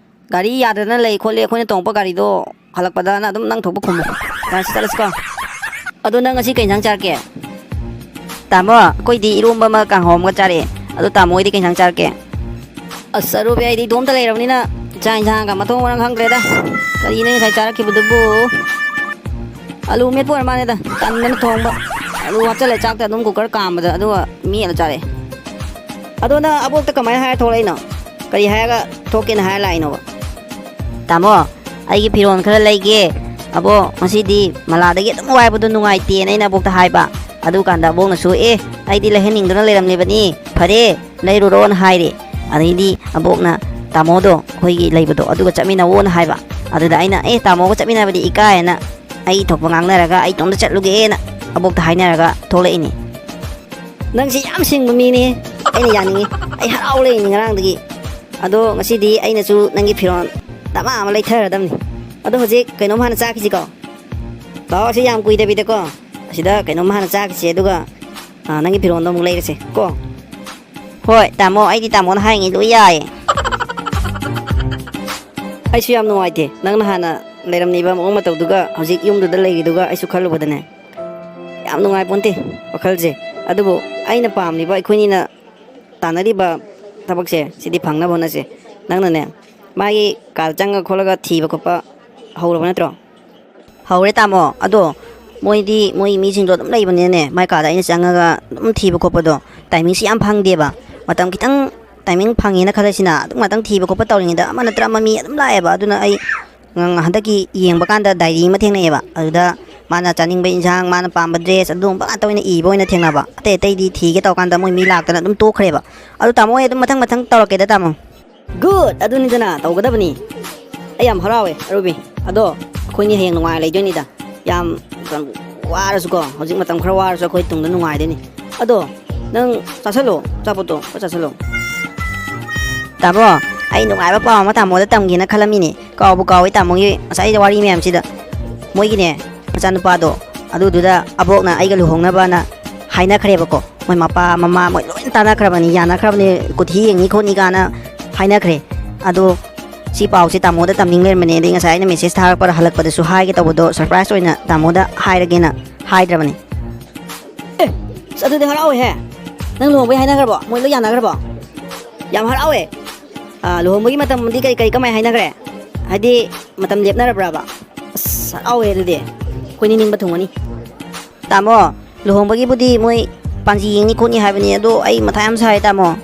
ꯒꯥꯔꯤ ꯌꯥꯗꯗꯅ ꯂꯩ ꯈꯣꯠꯂꯦ, ꯑꯩꯈꯣꯏꯅ ꯇꯣꯡꯉꯛꯄ ꯒꯥꯔꯤꯗꯣ ꯍꯜꯂꯛꯄꯗꯅ ꯑꯗꯨꯝ ꯅꯪ ꯊꯣꯛꯄ ꯈꯨꯝꯃꯨ꯫ ꯌꯥꯔꯦꯁꯦ, ꯆꯠꯂꯁꯤꯀꯣ꯫ ꯑꯗꯣ ꯅꯪ ꯉꯁꯤ ꯀꯩ ꯏꯟꯁꯥꯡ ꯆꯥꯔꯛꯀꯦ? ꯇꯥꯃꯣ, ꯑꯩꯈꯣꯏꯗꯤ ꯏꯔꯣꯝꯕ ꯑꯃ ꯀꯥꯡꯍꯧ ꯑꯃꯒ ꯆꯥꯔꯛꯑꯦ꯫ ꯑꯗꯣ ꯇꯥꯃꯣ ꯍꯣꯏꯗꯤ ꯀꯩ ꯏꯟꯁꯥꯡ ꯆꯥꯔꯛꯀꯦ? ꯑꯁ, ꯑꯔꯨꯕꯤ, ꯑꯩꯗꯤ ꯏꯇꯣꯝꯇ ꯂꯩꯔꯕꯅꯤꯅ ꯆꯥꯛ ꯏꯟꯁꯥꯡꯒ ꯃꯊꯣꯡ ꯃꯔꯝ ꯈꯪꯗ꯭ꯔꯦꯗ꯫ ꯀꯔꯤꯅꯣ ꯉꯁꯥꯏ ꯆꯥꯔꯛꯈꯤꯕꯗꯨꯕꯨ? ꯑꯂꯨ ꯃꯦꯠꯄ ꯑꯣꯏꯔ ꯃꯥꯜꯂꯦꯗ, ꯇꯟꯗꯅ ꯊꯣꯡꯕ꯫ ꯑꯂꯨ ꯍꯥꯞꯆꯜꯂꯦ ꯆꯥꯛꯇ ꯑꯗꯨꯝ ꯀꯨꯀꯔ ꯀꯥꯝꯕꯗ, ꯑꯗꯨꯒ ꯃꯦꯠꯂ ꯆꯥꯔꯛꯑꯦ꯫ ꯑꯗꯣ ꯅꯪ ꯑꯕꯣꯛꯇ ꯀꯃꯥꯏꯅ ꯍꯥꯏꯔ ꯊꯣꯛꯂꯛꯏꯅꯣ? ꯀꯔꯤ ꯍꯥꯏꯔꯒ ꯊꯣꯛꯀꯦꯅ ꯍꯥꯏꯔ ꯂꯥꯛꯏꯅꯣꯕ? ꯇꯥꯃꯣ, ꯑꯩꯒꯤ ꯐꯤꯔꯣꯜ ꯈꯔ ꯂꯩꯒꯦ꯫ ꯑꯕꯣꯛ, ꯉꯁꯤꯗꯤ ꯃꯂꯥꯗꯒꯤ ꯑꯗꯨꯝ ꯋꯥꯏꯕꯗꯣ ꯅꯨꯡꯉꯥꯏꯇꯦꯅ ꯑꯩꯅ ꯑꯕꯣꯛꯇ ꯍꯥꯏꯕ꯫ ꯑꯗꯨꯀꯥꯟꯗ ꯑꯕꯣꯛꯅꯁꯨ, "ꯑꯦ, ꯑꯩꯗꯤ ꯂꯩꯍꯟꯅꯤꯡꯗꯨꯅ ꯂꯩꯔꯝꯂꯤꯕꯅꯤ꯫ ꯐꯔꯦ, ꯂꯩꯔꯨꯔꯣꯅ" ꯍꯥꯏꯔꯦ꯫ ꯑꯗꯩꯗꯤ ꯑꯕꯣꯛꯅ ꯇꯥꯃꯣꯗꯣ, ꯑꯩꯈꯣꯏꯒꯤ ꯂꯩꯕꯗꯣ, ꯑꯗꯨꯒ ꯆꯠꯃꯤꯟꯅꯧꯋꯣꯅ ꯍꯥꯏꯕ꯫ ꯑꯗꯨꯗ ꯑꯩꯅ, "ꯑꯦ, ꯇꯥꯃꯣꯒ ꯆꯠꯃꯤꯟꯅꯕꯗꯤ ꯏꯀꯥꯏꯌꯦꯅ" ꯑꯩ ꯊꯣꯛꯄ ꯉꯥꯡꯅꯔꯒ ꯑꯩ ꯏꯇꯣꯝꯇ ꯆꯠꯂꯨꯒꯦꯅ ꯑꯕꯣꯛꯇ ꯍꯥꯏꯅꯔꯒ ꯊꯣꯛꯂꯛꯏꯅꯤ꯫ ꯅꯪꯁꯤ ꯌꯥꯝ ꯁꯤꯡꯕ ꯃꯤꯅꯤ, ꯑꯩꯅ ꯌꯥꯅꯤꯡꯉꯤ꯫ ꯑꯩ ꯍꯔꯥꯎ ꯂꯩꯅꯤ ꯉꯔꯥꯡꯗꯒꯤ꯫ ꯑꯗꯣ ꯉꯁꯤꯗꯤ ꯑꯩꯅꯁꯨ ꯅꯪꯒꯤ ꯐꯤꯔꯣꯜ ꯗꯃꯥ ꯑꯃ ꯂꯩꯊꯔꯗꯕꯅꯤ꯫ ꯑꯗꯣ ꯍꯧꯖꯤꯛ ꯀꯩꯅꯣꯝ ꯍꯥꯟꯅ ꯆꯥꯈꯤꯁꯤꯀꯣ꯫ ꯂꯥꯛꯑꯣ, ꯑꯁꯤ ꯌꯥꯝ ꯀꯨꯏꯗꯕꯤꯗꯀꯣ, ꯑꯁꯤꯗ ꯀꯩꯅꯣꯝ ꯍꯥꯟꯅ ꯆꯥꯈꯤꯁꯦ, ꯑꯗꯨꯒ, ꯑ, ꯅꯪꯒꯤ ꯐꯤꯔꯣꯜꯗꯣ ꯑꯃꯨꯛ ꯂꯩꯔꯁꯦ ꯀꯣ꯫ ꯍꯣꯏ ꯇꯥꯃꯣ, ꯑꯩꯗꯤ ꯇꯥꯃꯣꯅ ꯍꯥꯏꯔꯤꯉꯩ ꯂꯣꯏ ꯌꯥꯏꯌꯦ꯫ ꯑꯩꯁꯨ ꯌꯥꯝ ꯅꯨꯡꯉꯥꯏꯇꯦ, ꯅꯪꯅ ꯍꯥꯟꯅ ꯂꯩꯔꯝꯃꯤꯕ ꯃꯑꯣꯡ ꯃꯇꯧꯗꯨꯒ ꯍꯧꯖꯤꯛ ꯌꯨꯝꯗꯨꯗ ꯂꯩꯔꯤꯗꯨꯒ ꯑꯩꯁꯨ ꯈꯜꯂꯨꯕꯗꯅꯦ꯫ ꯌꯥꯝ ꯅꯨꯡꯉꯥꯏ ꯄꯣꯟꯇꯦ ꯋꯥꯈꯜꯁꯦ꯫ ꯑꯗꯨꯕꯨ ꯑꯩꯅ ꯄꯥꯝꯂꯤꯕ, ꯑꯩꯈꯣꯏꯅꯤꯅ ꯇꯥꯟꯅꯔꯤꯕ ꯊꯕꯛꯁꯦ, ꯁꯤꯗꯤ ꯐꯪꯅꯕ ꯍꯣꯠꯅꯁꯦ꯫ ꯅꯪꯅꯅꯦ, ꯃꯥꯒꯤ ꯀꯥꯗ ꯆꯪꯉ ꯈꯣꯠꯂꯒ ꯊꯤꯕ ꯈꯣꯠꯄ ꯍꯧꯔꯕ ꯅꯠꯇ꯭ꯔꯣ? ꯍꯧꯔꯦ ꯇꯥꯃꯣ꯫ ꯑꯗꯣ ꯃꯣꯏꯗꯤ, ꯃꯣꯏ ꯃꯤꯁꯤꯡꯗꯣ ꯑꯗꯨꯝ ꯂꯩꯕꯅꯤꯅꯅꯦ, ꯃꯥꯏ ꯀꯥꯗ ꯑꯩꯅ ꯆꯪꯉꯒ ꯑꯗꯨꯝ ꯊꯤꯕ ꯈꯣꯠꯄꯗꯣ ꯇꯥꯏꯃꯤꯡꯁꯤ ꯌꯥꯝ ꯐꯪꯗꯦꯕ꯫ ꯃꯇꯝ ꯈꯤꯇꯪ ꯇꯥꯏꯃꯤꯡ ꯐꯪꯉꯦꯅ ꯈꯜꯂꯁꯤꯅ, ꯑꯗꯨꯝ ꯉꯥꯛꯇꯪ ꯊꯤꯕ ꯈꯣꯠꯄ ꯇꯧꯔꯤꯉꯩꯗ ꯑꯃ ꯅꯠꯇ꯭ꯔ ꯑꯃ ꯃꯤ ꯑꯗꯨꯝ ꯂꯥꯛꯑꯦꯕ꯫ ꯑꯗꯨꯅ ꯑꯩ ꯉ-, ꯍꯟꯗꯛꯀꯤ ꯌꯦꯡꯕ ꯀꯥꯟꯗ ꯗꯥꯏꯔꯤ ꯑꯃ ꯊꯦꯡꯅꯩꯑꯕ꯫ ꯑꯗꯨꯗ ꯃꯥꯅ ꯆꯥꯅꯤꯡꯕ ꯏꯟꯁꯥꯡ, ꯃꯥꯅ ꯄꯥꯝꯕ ꯗ꯭ꯔꯦꯁ, ꯑꯗꯨꯒꯨꯝꯕ ꯉꯥꯛꯇ ꯑꯣꯏꯅ ꯏꯕ ꯑꯣꯏꯅ ꯊꯦꯡꯅꯕ꯫ ꯑꯇꯩ ꯑꯇꯩꯗꯤ ꯊꯤꯒꯦ ꯇꯧꯔꯀꯥꯟꯗ ꯃꯣꯏ ꯃꯤ ꯂꯥꯛꯇꯅ ꯑꯗꯨꯝ ꯇꯣꯛꯈ꯭ꯔꯦꯕ꯫ ꯑꯗꯨ ꯇꯥꯃꯣ, ꯑꯩ ꯑꯗꯨꯝ ꯃꯊꯪ ꯃꯊꯪ ꯇꯧꯔꯛꯀꯦꯗ ꯇꯥꯃꯣ꯫ Good! ꯑꯗꯨꯅꯤꯗꯅ ꯇꯧꯒꯗꯕꯅꯤ꯫ ꯑꯩ ꯌꯥꯝ ꯍꯔꯥꯎꯋꯦ ꯑꯔꯨꯕꯤ꯫ ꯑꯗꯣ ꯑꯩꯈꯣꯏꯅꯤ ꯍꯌꯦꯡ ꯅꯨꯡꯉꯥꯏꯅ ꯂꯩꯗꯣꯏꯅꯤꯗ꯫ ꯌꯥꯝ ꯀꯩꯅꯣ, ꯋꯥꯔꯁꯨꯀꯣ, ꯍꯧꯖꯤꯛ ꯃꯇꯝ ꯈꯔ ꯋꯥꯔꯁꯨ ꯑꯩꯈꯣꯏ ꯇꯨꯡꯗ ꯅꯨꯡꯉꯥꯏꯗꯣꯏꯅꯤ꯫ ꯑꯗꯣ ꯅꯪ ꯆꯥꯁꯜꯂꯣ, ꯑꯆꯥꯄꯣꯠꯇꯣ ꯈꯔ ꯆꯥꯁꯜꯂꯣ꯫ ꯇꯥꯃꯣ, ꯑꯩ ꯅꯨꯡꯉꯥꯏꯕ ꯄꯥꯎ ꯑꯃ ꯇꯥꯃꯣꯗ ꯇꯝꯒꯦꯅ ꯈꯜꯂꯝꯃꯤꯅꯦ꯫ ꯀꯥꯎꯕꯨ ꯀꯥꯎꯋꯦ ꯇꯥꯃꯣꯒꯤ ꯉꯁꯥꯏ ꯋꯥꯔꯤ ꯃꯌꯥꯝꯁꯤꯗ꯫ ꯃꯣꯏꯒꯤꯅꯦ, ꯃꯆꯥꯅꯨꯄꯥꯗꯣ ꯑꯗꯨꯗꯨꯗ ꯑꯕꯣꯛꯅ ꯑꯩꯒ ꯂꯨꯍꯣꯡꯅꯕꯅ ꯍꯥꯏꯅꯈ꯭ꯔꯦꯕꯀꯣ꯫ ꯃꯣꯏ ꯃꯄꯥ ꯃꯃꯥ ꯃꯣꯏ ꯂꯣꯏ ꯇꯥꯟꯅꯈ꯭ꯔꯕꯅꯤ, ꯌꯥꯅꯈ꯭ꯔꯕꯅꯤ, ꯀꯨꯊꯤ ꯌꯦꯡꯅꯤ ꯈꯣꯠꯅꯤ ꯀꯥꯏꯅ ꯍꯥꯏꯅꯈ꯭ꯔꯦ꯫ ꯑꯗꯣ ꯁꯤ ꯄꯥꯎꯁꯦ ꯇꯥꯃꯣꯗ ꯇꯝꯅꯤꯡ ꯂꯩꯔꯝꯕꯅꯦ꯫ ꯑꯗꯩ ꯉꯁꯥꯏ ꯑꯩꯅ ꯃꯦꯁꯦꯖ ꯊꯥꯔꯛꯄꯗ ꯍꯜꯂꯛꯄꯗꯁꯨ ꯍꯥꯏꯒꯦ ꯇꯧꯕꯗꯣ ꯁꯔꯄ꯭ꯔꯥꯏꯁ ꯑꯣꯏꯅ ꯇꯥꯃꯣꯗ ꯍꯥꯏꯔꯒꯦꯅ ꯍꯥꯏꯗ꯭ꯔꯕꯅꯤ꯫ ꯑꯦ, ꯑꯁ, ꯑꯗꯨꯗꯤ ꯍꯔꯥꯎꯋꯦꯍꯦ꯫ ꯅꯪ ꯂꯨꯍꯣꯡꯕꯩ ꯍꯥꯏꯅꯈ꯭ꯔꯕꯣ? ꯃꯣꯏ ꯂꯣꯏ ꯌꯥꯅꯈ꯭ꯔꯕꯣ? ꯌꯥꯝ ꯍꯔꯥꯎꯋꯦ꯫ ꯑ, ꯂꯨꯍꯣꯡꯕꯒꯤ ꯃꯇꯝꯗꯤ ꯀꯔꯤ, ꯀꯔꯤ, ꯀꯃꯥꯏ ꯍꯥꯏꯅꯈ꯭ꯔꯦ? ꯍꯥꯏꯗꯤ, ꯃꯇꯝ ꯂꯦꯞꯅꯔꯕ꯭ꯔꯕ? ꯑꯁ, ꯍꯔꯥꯎꯋꯦ ꯑꯗꯨꯗꯤ꯫ ꯑꯩꯈꯣꯏꯅꯤ ꯅꯤꯡꯕ ꯊꯨꯡꯉꯅꯤ꯫ ꯇꯥꯃꯣ, ꯂꯨꯍꯣꯡꯕꯒꯤꯕꯨꯗꯤ ꯃꯣꯏ ꯄꯥꯟꯖꯤ ꯌꯦꯡꯅꯤ ꯈꯣꯠꯅꯤ ꯍꯥꯏꯕꯅꯤ, ꯑꯗꯣ ꯑꯩ ꯃꯊꯥ ꯌꯥꯝ ꯁꯥꯏ, ꯇꯥꯃꯣ꯫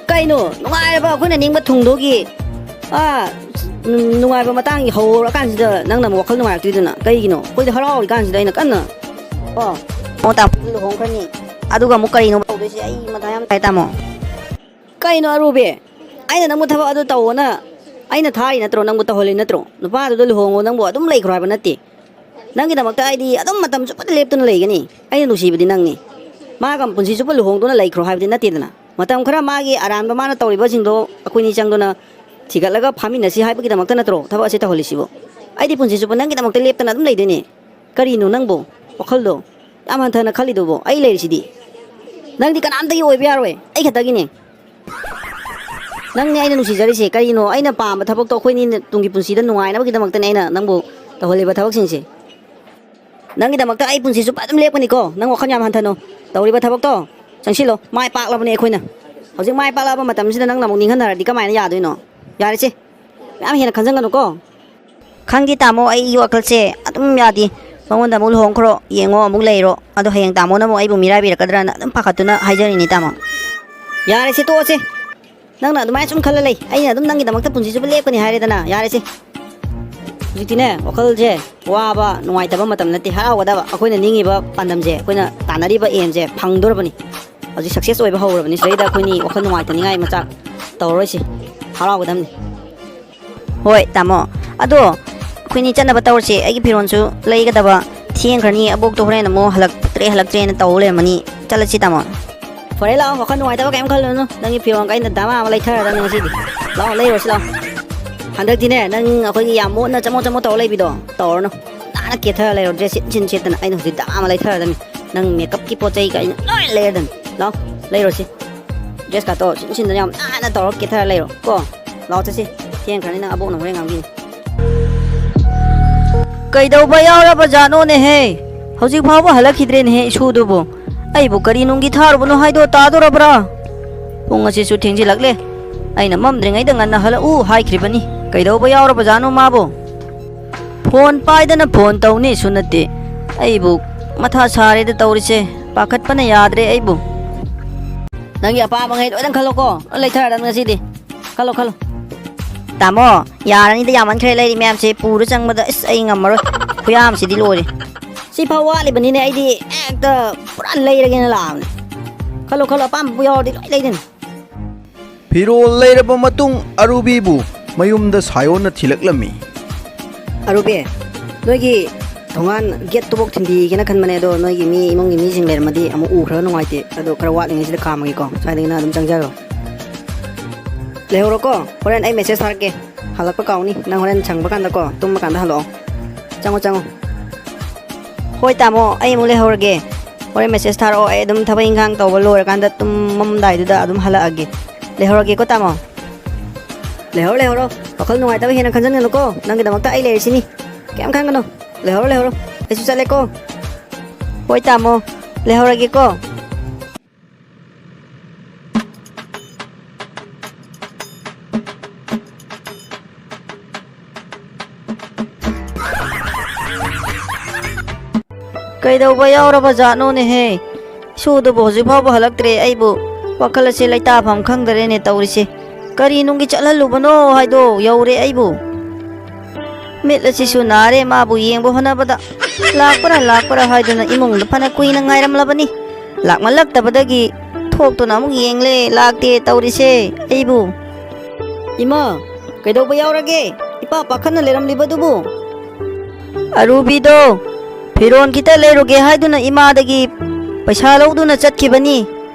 ꯀꯩꯅꯣ? ꯅꯨꯡꯉꯥꯏꯔꯕ ꯑꯩꯈꯣꯏꯅ ꯅꯤꯡꯕ ꯊꯨꯡꯗꯣꯒꯤ? ꯑꯥ, ꯅꯨꯡꯉꯥꯏꯕ ꯃꯇꯥꯡꯒꯤ ꯍꯧꯔꯀꯥꯟꯁꯤꯗ ꯅꯪꯅ ꯑꯃꯨꯛ ꯋꯥꯈꯜ ꯅꯨꯡꯉꯥꯏꯔꯛꯇ꯭ꯔꯤꯗꯨꯅ ꯀꯩꯒꯤꯅꯣ? ꯑꯩꯈꯣꯏꯗꯤ ꯍꯔꯥꯎꯔꯤꯀꯥꯟꯁꯤꯗ ꯑꯩꯅ ꯀꯟꯅ꯫ ꯑꯣ, ꯑꯣ, ꯇꯥꯃꯣ ꯂꯨꯍꯣꯡꯈ꯭ꯔꯅꯤ꯫ ꯑꯗꯨꯒ ꯑꯃꯨꯛ ꯀꯔꯤꯅꯣ ꯇꯧꯗꯣꯏꯁꯦ? ꯑꯩ ꯃꯊꯥ ꯌꯥꯝ ꯁꯥꯏ, ꯇꯥꯃꯣ꯫ ꯀꯩꯅꯣ, ꯑꯔꯨꯕꯤ? ꯑꯩꯅ ꯅꯪꯕꯨ ꯊꯕꯛ ꯑꯗꯨ ꯇꯧꯑꯣꯅ ꯑꯩꯅ ꯊꯥꯔꯤ ꯅꯠꯇ꯭ꯔꯣ? ꯅꯪꯕꯨ ꯇꯧꯍꯜꯂꯤ ꯅꯠꯇ꯭ꯔꯣ? ꯅꯨꯄꯥꯗꯨꯗ ꯂꯨꯍꯣꯡꯉꯣ, ꯅꯪꯕꯨ ꯑꯗꯨꯝ ꯂꯩꯈ꯭ꯔꯣ ꯍꯥꯏꯕ ꯅꯠꯇꯦ꯫ ꯅꯪꯒꯤꯗꯃꯛꯇ ꯑꯩꯗꯤ ꯑꯗꯨꯝ ꯃꯇꯝ ꯆꯨꯞꯄꯗ ꯂꯦꯞꯇꯨꯅ ꯂꯩꯒꯅꯤ꯫ ꯑꯩꯅ ꯅꯨꯡꯁꯤꯕꯗꯤ ꯅꯪꯅꯤ꯫ ꯃꯥꯒ ꯄꯨꯟꯁꯤ ꯆꯨꯞꯄ ꯂꯨꯍꯣꯡꯗꯨꯅ ꯂꯩꯈ꯭ꯔꯣ ꯍꯥꯏꯕꯗꯤ ꯅꯠꯇꯦꯗꯅ꯫ ꯃꯇꯝ ꯈꯔ ꯃꯥꯒꯤ ꯑꯔꯥꯟꯕ ꯃꯥꯅ ꯇꯧꯔꯤꯕꯁꯤꯡꯗꯣ ꯑꯩꯈꯣꯏꯅꯤ ꯆꯪꯗꯨꯅ ꯊꯤꯒꯠꯂꯒ ꯐꯥꯃꯤꯟꯅꯁꯤ ꯍꯥꯏꯕꯒꯤꯗꯃꯛꯇ ꯅꯠꯇ꯭ꯔꯣ ꯊꯕꯛ ꯑꯁꯤ ꯇꯧꯍꯜꯂꯤꯁꯤꯕꯣ? ꯑꯩꯗꯤ ꯄꯨꯟꯁꯤ ꯆꯨꯞꯄ ꯅꯪꯒꯤꯗꯃꯛꯇ ꯂꯦꯞꯇꯅ ꯑꯗꯨꯝ ꯂꯩꯗꯣꯏꯅꯦ꯫ ꯀꯔꯤꯅꯣ ꯅꯪꯕꯨ? ꯋꯥꯈꯜꯗꯣ ꯌꯥꯝ ꯍꯟꯊꯅ ꯈꯜꯂꯤꯗꯨꯕꯨ? ꯑꯩ ꯂꯩꯔꯤꯁꯤꯗꯤ꯫ ꯅꯪꯗꯤ ꯀꯅꯥꯝꯇꯒꯤ ꯑꯣꯏꯕ ꯌꯥꯔꯣꯏ, ꯑꯩ ꯈꯛꯇꯒꯤꯅꯦ꯫ ꯅꯪꯅꯦ ꯑꯩꯅ ꯅꯨꯡꯁꯤꯖꯔꯤꯁꯦ꯫ ꯀꯔꯤꯅꯣ? ꯑꯩꯅ ꯄꯥꯝꯕ ꯊꯕꯛꯇꯣ ꯑꯩꯈꯣꯏꯅꯤ ꯇꯨꯡꯒꯤ ꯄꯨꯟꯁꯤꯗ ꯅꯨꯡꯉꯥꯏꯅꯕꯒꯤꯗꯃꯛꯇꯅꯦ ꯑꯩꯅ ꯅꯪꯕꯨ ꯇꯧꯍꯜꯂꯤꯕ ꯊꯕꯛꯁꯤꯡꯁꯦ꯫ ꯅꯪꯒꯤꯗꯃꯛꯇ ꯑꯩ ꯄꯨꯟꯁꯤ ꯆꯨꯞꯄ ꯑꯗꯨꯝ ꯂꯦꯞꯀꯅꯤꯀꯣ꯫ ꯅꯪ ꯋꯥꯈꯜ ꯌꯥꯝ ꯍꯟꯊꯅꯨ꯫ ꯇꯧꯔꯤꯕ ꯊꯕꯛꯇꯣ ꯆꯪꯁꯤꯜꯂꯣ꯫ ꯃꯥꯏ ꯄꯥꯛꯂꯕꯅꯦ ꯑꯩꯈꯣꯏꯅ꯫ ꯍꯧꯖꯤꯛ ꯃꯥꯏ ꯄꯥꯛꯂꯕ ꯃꯇꯝꯁꯤꯗ ꯅꯪꯅ ꯑꯃꯨꯛ ꯅꯤꯡꯍꯟꯅꯔꯗꯤ ꯀꯃꯥꯏꯅ ꯌꯥꯗꯣꯏꯅꯣ? ꯌꯥꯔꯦꯁꯦ꯫ ꯃꯌꯥꯝ ꯍꯦꯟꯅ ꯈꯟꯖꯟꯒꯅꯨꯀꯣ꯫ ꯈꯪꯗꯦ ꯇꯥꯃꯣ, ꯑꯩꯒꯤ ꯋꯥꯈꯜꯁꯦ ꯑꯗꯨꯝ ꯌꯥꯗꯦ꯫ ꯃꯉꯣꯟꯗ ꯑꯃꯨꯛ ꯂꯨꯍꯣꯡꯈ꯭ꯔꯣ, ꯌꯦꯡꯉꯣ, ꯑꯃꯨꯛ ꯂꯩꯔꯣ꯫ ꯑꯗꯣ ꯍꯌꯦꯡ ꯇꯥꯃꯣꯅ ꯑꯃꯨꯛ ꯑꯩꯕꯨ ꯃꯤꯔꯥꯏꯕꯤꯔꯛꯀꯗ꯭ꯔꯅ ꯑꯗꯨꯝ ꯄꯥꯈꯠꯇꯨꯅ ꯍꯥꯏꯖꯔꯤꯅꯤ ꯇꯥꯃꯣ꯫ ꯌꯥꯔꯦꯁꯦ, ꯇꯣꯛꯑꯁꯦ꯫ ꯅꯪꯅ ꯑꯗꯨꯃꯥꯏꯅ ꯁꯨꯝ ꯈꯜꯂ ꯂꯩ꯫ ꯑꯩꯅ ꯑꯗꯨꯝ ꯅꯪꯒꯤꯗꯃꯛꯇ ꯄꯨꯟꯁꯤ ꯆꯨꯞꯄ ꯂꯦꯞꯀꯅꯤ ꯍꯥꯏꯔꯦꯗꯅ꯫ ꯌꯥꯔꯦꯁꯦ꯫ ꯍꯧꯖꯤꯛꯇꯤꯅꯦ, ꯋꯥꯈꯜꯁꯦ ꯋꯥꯕ, ꯅꯨꯡꯉꯥꯏꯇꯕ ꯃꯇꯝ ꯅꯠꯇꯦ, ꯍꯔꯥꯎꯒꯗꯕ꯫ ꯑꯩꯈꯣꯏꯅ ꯅꯤꯡꯉꯤꯕ ꯄꯥꯟꯗꯝꯁꯦ, ꯑꯩꯈꯣꯏꯅ ꯇꯥꯟꯅꯔꯤꯕ ꯑꯦꯝꯁꯦ ꯐꯪꯗꯣꯔꯕꯅꯤ꯫ ꯍꯧꯖꯤꯛ ꯁꯛꯁꯦꯁ ꯑꯣꯏꯕ ꯍꯧꯔꯕꯅꯤ꯫ ꯁꯤꯗꯩꯗ ꯑꯩꯈꯣꯏꯅꯤ ꯋꯥꯈꯜ ꯅꯨꯡꯉꯥꯏꯇꯅꯤꯡꯉꯥꯏ ꯃꯆꯥꯛ ꯇꯧꯔꯔꯣꯏꯁꯤ, ꯍꯔꯥꯎꯒꯗꯕꯅꯤ꯫ ꯍꯣꯏ, ꯇꯥꯃꯣ꯫ ꯑꯗꯣ ꯑꯩꯈꯣꯏꯅꯤ ꯆꯠꯅꯕ ꯇꯧꯔꯁꯦ꯫ ꯑꯩꯒꯤ ꯐꯤꯔꯣꯜꯁꯨ ꯂꯩꯒꯗꯕ ꯊꯦꯡꯈ꯭ꯔꯅꯤ꯫ ꯑꯕꯣꯛꯇꯣ ꯍꯣꯔꯦꯟ ꯑꯃꯨꯛ ꯍꯜꯂꯛꯇ꯭ꯔꯦ, ꯍꯜꯂꯛꯇ꯭ꯔꯦꯅ ꯇꯧ ꯂꯩꯔꯝꯃꯅꯤ꯫ ꯆꯠꯂꯁꯤ, ꯇꯥꯃꯣ꯫ ꯐꯔꯦ, ꯂꯥꯛꯑꯣ, ꯋꯥꯈꯜ ꯅꯨꯡꯉꯥꯏꯇꯕ ꯀꯩꯝ ꯈꯜꯂꯨꯅꯨ꯫ ꯅꯪꯒꯤ ꯐꯤꯔꯣꯜ ꯑꯩꯅ ꯗꯃꯥ ꯑꯃ ꯂꯩꯊꯔꯗꯕꯅꯤ ꯉꯁꯤꯗꯤ꯫ ꯂꯥꯛꯑꯣ, ꯂꯩꯔꯨꯔꯁꯤ ꯂꯥꯛꯑꯣ꯫ ꯍꯟꯗꯛꯇꯤꯅꯦ, ꯅꯪ ꯑꯩꯈꯣꯏꯒꯤ ꯌꯥꯝ ꯃꯣꯠꯅ ꯆꯃꯣꯠ ꯆꯃꯣꯠ ꯇꯧꯔ ꯂꯩꯕꯤꯗꯣ ꯇꯧꯔꯅꯨ꯫ ꯅꯥꯟꯅ ꯀꯦꯊꯔ ꯂꯩꯔꯣ, ꯗ꯭ꯔꯦꯁ ꯁꯤꯠ ꯁꯤꯟ ꯁꯦꯠꯇꯅ꯫ ꯑꯩꯅ ꯍꯧꯖꯤꯛ ꯗꯥ ꯑꯃ ꯂꯩꯊꯔꯗꯝꯅꯤ꯫ ꯅꯪ ꯃꯦꯀꯞꯀꯤ ꯄꯣꯠ ꯆꯩ ꯀꯩꯅ ꯂꯣꯏ ꯂꯩꯔꯗꯝꯅꯤ꯫ ꯂꯥꯛꯑꯣ, ꯂꯩꯔꯣꯁꯤ꯫ ꯗ꯭ꯔꯦꯁ ꯀꯥꯇꯣ ꯁꯤꯟ ꯁꯤꯟꯗꯅ ꯌꯥꯝ ꯅꯥꯟꯅ ꯇꯧꯔꯒ ꯀꯦꯊꯔ ꯂꯩꯔꯣ ꯀꯣ꯫ ꯂꯥꯛꯑꯣ ꯆꯠꯁꯤ꯫ ꯊꯦꯡꯈ꯭ꯔꯅꯤ, ꯅꯪ ꯑꯕꯣꯛꯅ ꯍꯣꯔꯦꯟ ꯉꯥꯡꯕꯤꯅꯤ꯫ ꯀꯩꯗꯧꯕ ꯌꯥꯎꯔꯕ ꯖꯥꯠꯅꯣꯅꯦꯍꯦ? ꯍꯧꯖꯤꯛ ꯐꯥꯎꯕ ꯍꯜꯂꯛꯈꯤꯗ꯭ꯔꯦꯅꯦꯍꯦ ꯏꯁꯨꯗꯨꯕꯨ꯫ ꯑꯩꯕꯨ ꯀꯔꯤ ꯅꯨꯡꯒꯤ ꯊꯥꯔꯨꯕꯅꯣ ꯍꯥꯏꯗꯣ ꯇꯥꯗꯣꯔꯕ꯭ꯔꯥ? ꯄꯨꯡ ꯑꯁꯤꯁꯨ ꯊꯦꯡꯖꯤꯜꯂꯛꯂꯦ꯫ ꯑꯩꯅ ꯃꯝꯗ꯭ꯔꯤꯉꯩꯗ ꯉꯟꯅ ꯍꯜꯂꯛꯎ ꯍꯥꯏꯈ꯭ꯔꯤꯕꯅꯤ꯫ ꯀꯩꯗꯧꯕ ꯌꯥꯎꯔꯕꯖꯥꯠꯅꯣ ꯃꯥꯕꯨ? ꯐꯣꯟ ꯄꯥꯏꯗꯅ ꯐꯣꯟ ꯇꯧꯅꯤꯁꯨ ꯅꯠꯇꯦ꯫ ꯑꯩꯕꯨ ꯃꯊꯥ ꯁꯥꯔꯦꯗ ꯇꯧꯔꯤꯁꯦ꯫ ꯄꯥꯈꯠꯄꯅ ꯌꯥꯗ꯭ꯔꯦ ꯑꯩꯕꯨ꯫ ꯅꯪꯒꯤ ꯑꯄꯥꯝꯕꯉꯩ ꯂꯣꯏꯅ ꯈꯜꯂꯣꯀꯣ꯫ ꯂꯣꯏ ꯂꯩꯊꯔꯗꯝꯅꯤ ꯉꯁꯤꯗꯤ꯫ ꯈꯜꯂꯣ, ꯈꯜꯂꯣ꯫ ꯇꯥꯃꯣ, ꯌꯥꯔꯅꯤꯗ, ꯌꯥꯝꯃꯟꯈ꯭ꯔꯦ ꯂꯩꯔꯤ ꯃꯌꯥꯝꯁꯦ꯫ ꯄꯨꯔ ꯆꯪꯕꯗ ꯑꯁ ꯑꯩ ꯉꯝꯃꯔꯣꯏ꯫ ꯈꯨꯌꯥꯝꯁꯤꯗꯤ ꯂꯣꯏꯔꯦ꯫ ꯁꯤꯐꯥꯎ ꯋꯥꯠꯂꯤꯕꯅꯤꯅꯦ, ꯑꯩꯗꯤ ꯍꯦꯛꯇ ꯄꯨꯔꯥ ꯂꯩꯔꯒꯦꯅ ꯂꯥꯛꯑꯕꯅꯦ꯫ ꯈꯜꯂꯣ, ꯈꯜꯂꯣ, ꯑꯄꯥꯝꯕꯕꯨ ꯌꯥꯎꯔꯗꯤ ꯂꯣꯏ ꯂꯩꯗꯣꯏꯅꯤ꯫ ꯐꯤꯔꯣꯜ ꯂꯩꯔꯕ ꯃꯇꯨꯡ ꯑꯔꯨꯕꯤꯕꯨ ꯃꯌꯨꯝꯗ ꯁꯥꯌꯣꯟꯅ ꯊꯤꯜꯂꯛꯂꯝꯃꯤ꯫ ꯑꯔꯨꯕꯤ, ꯅꯣꯏꯒꯤ ꯊꯣꯡꯒꯥꯟ ꯒꯦꯠꯇꯨꯐꯥꯎ ꯊꯤꯟꯕꯤꯒꯦꯅ ꯈꯟꯕꯅꯦ, ꯑꯗꯣ ꯅꯣꯏꯒꯤ ꯃꯤ, ꯏꯃꯨꯡꯒꯤ ꯃꯤꯁꯤꯡ ꯂꯩꯔꯝꯃꯗꯤ ꯑꯃꯨꯛ ꯎꯈ꯭ꯔꯒ ꯅꯨꯡꯉꯥꯏꯇꯦ꯫ ꯑꯗꯣ ꯈꯔ ꯋꯥꯠꯂꯤꯉꯩꯁꯤꯗ ꯈꯥꯝꯃꯒꯦꯀꯣ, ꯁ꯭ꯋꯥꯏꯗꯒꯤ ꯅꯪ ꯑꯗꯨꯝ ꯆꯪꯖꯔꯣ꯫ ꯂꯩꯍꯧꯔꯣꯀꯣ, ꯍꯣꯔꯦꯟ ꯑꯩ ꯃꯦꯁꯦꯖ ꯊꯥꯔꯛꯀꯦ꯫ ꯍꯜꯂꯛꯄ ꯀꯥꯎꯅꯤ, ꯅꯪ ꯍꯣꯔꯦꯟ ꯁꯪꯕ ꯀꯥꯟꯗꯀꯣ, ꯇꯨꯝꯕ ꯀꯥꯟꯗ ꯍꯜꯂꯛꯑꯣ꯫ ꯆꯪꯉꯣ, ꯆꯪꯉꯣ꯫ ꯍꯣꯏ ꯇꯥꯃꯣ, ꯑꯩ ꯑꯃꯨꯛ ꯂꯩꯍꯧꯔꯒꯦ꯫ ꯍꯣꯔꯦꯟ ꯃꯦꯁꯦꯖ ꯊꯥꯔꯛꯑꯣ, ꯑꯩ ꯑꯗꯨꯝ ꯊꯕꯛ ꯏꯪꯈꯥꯡ ꯇꯧꯕ ꯂꯣꯏꯔꯀꯥꯟꯗ ꯇꯨꯝꯃꯝꯗꯥꯏꯗꯨꯗ ꯑꯗꯨꯝ ꯍꯜꯂꯛꯑꯒꯦ꯫ ꯂꯩꯍꯧꯔꯒꯦꯀꯣ ꯇꯥꯃꯣ꯫ ꯂꯩꯍꯧꯔꯣ, ꯂꯩꯍꯧꯔꯣ, ꯋꯥꯈꯜ ꯅꯨꯡꯉꯥꯏꯇꯕ ꯍꯦꯟꯅ ꯈꯟꯖꯟꯒꯅꯨꯀꯣ, ꯅꯪꯒꯤꯗꯃꯛꯇ ꯑꯩ ꯂꯩꯔꯤꯁꯤꯅꯤ꯫ ꯀꯩꯝ ꯈꯟꯒꯅꯨ꯫ ꯂꯩꯍꯧꯔꯣ, ꯂꯩꯍꯧꯔꯣ, ꯑꯩꯁꯨ ꯆꯠꯂꯦꯀꯣ꯫ ꯍꯣꯏ ꯇꯥꯃꯣ, ꯂꯩꯍꯧꯔꯒꯦꯀꯣ꯫ ꯀꯩꯗꯧꯕ ꯌꯥꯎꯔꯕ ꯖꯥꯠꯅꯣꯅꯦꯍꯦ? ꯏꯁꯨꯗꯨꯕꯨ ꯍꯧꯖꯤꯛ ꯐꯥꯎꯕ ꯍꯜꯂꯛꯇ꯭ꯔꯦ꯫ ꯑꯩꯕꯨ ꯋꯥꯈꯜ ꯑꯁꯦ ꯂꯩꯇꯥꯐꯝ ꯈꯪꯗꯔꯦꯅꯦ ꯇꯧꯔꯤꯁꯦ꯫ ꯀꯔꯤ ꯅꯨꯡꯒꯤ ꯆꯠꯍꯜꯂꯨꯕꯅꯣ ꯍꯥꯏꯗꯣ ꯌꯧꯔꯦ ꯑꯩꯕꯨ꯫ ꯃꯤꯠ ꯑꯁꯤꯁꯨ ꯅꯥꯔꯦ ꯃꯥꯕꯨ ꯌꯦꯡꯕ ꯍꯣꯠꯅꯕꯗ꯫ ꯂꯥꯛꯄ꯭ꯔꯥ ꯂꯥꯛꯄ꯭ꯔꯥ ꯍꯥꯏꯗꯨꯅ ꯏꯃꯨꯡꯗ ꯐꯅ ꯀꯨꯏꯅ ꯉꯥꯏꯔꯝꯂꯕꯅꯤ꯫ ꯂꯥꯛꯃꯜꯂꯛꯇꯕꯗꯒꯤ ꯊꯣꯛꯇꯨꯅ ꯑꯃꯨꯛ ꯌꯦꯡꯂꯦ, ꯂꯥꯛꯇꯦ ꯇꯧꯔꯤꯁꯦ ꯑꯩꯕꯨ꯫ ꯏꯃꯥ, ꯀꯩꯗꯧꯕ ꯌꯥꯎꯔꯒꯦ? ꯏꯄꯥ ꯄꯥꯈꯠꯅ ꯂꯩꯔꯝꯂꯤꯕꯗꯨꯕꯨ? ꯑꯔꯨꯕꯤꯗꯣ ꯐꯤꯔꯣꯟ ꯈꯤꯇ ꯂꯩꯔꯨꯒꯦ ꯍꯥꯏꯗꯨꯅ ꯏꯃꯥꯗꯒꯤ ꯄꯩꯁꯥ ꯂꯧꯗꯨꯅ ꯆꯠꯈꯤꯕꯅꯤ꯫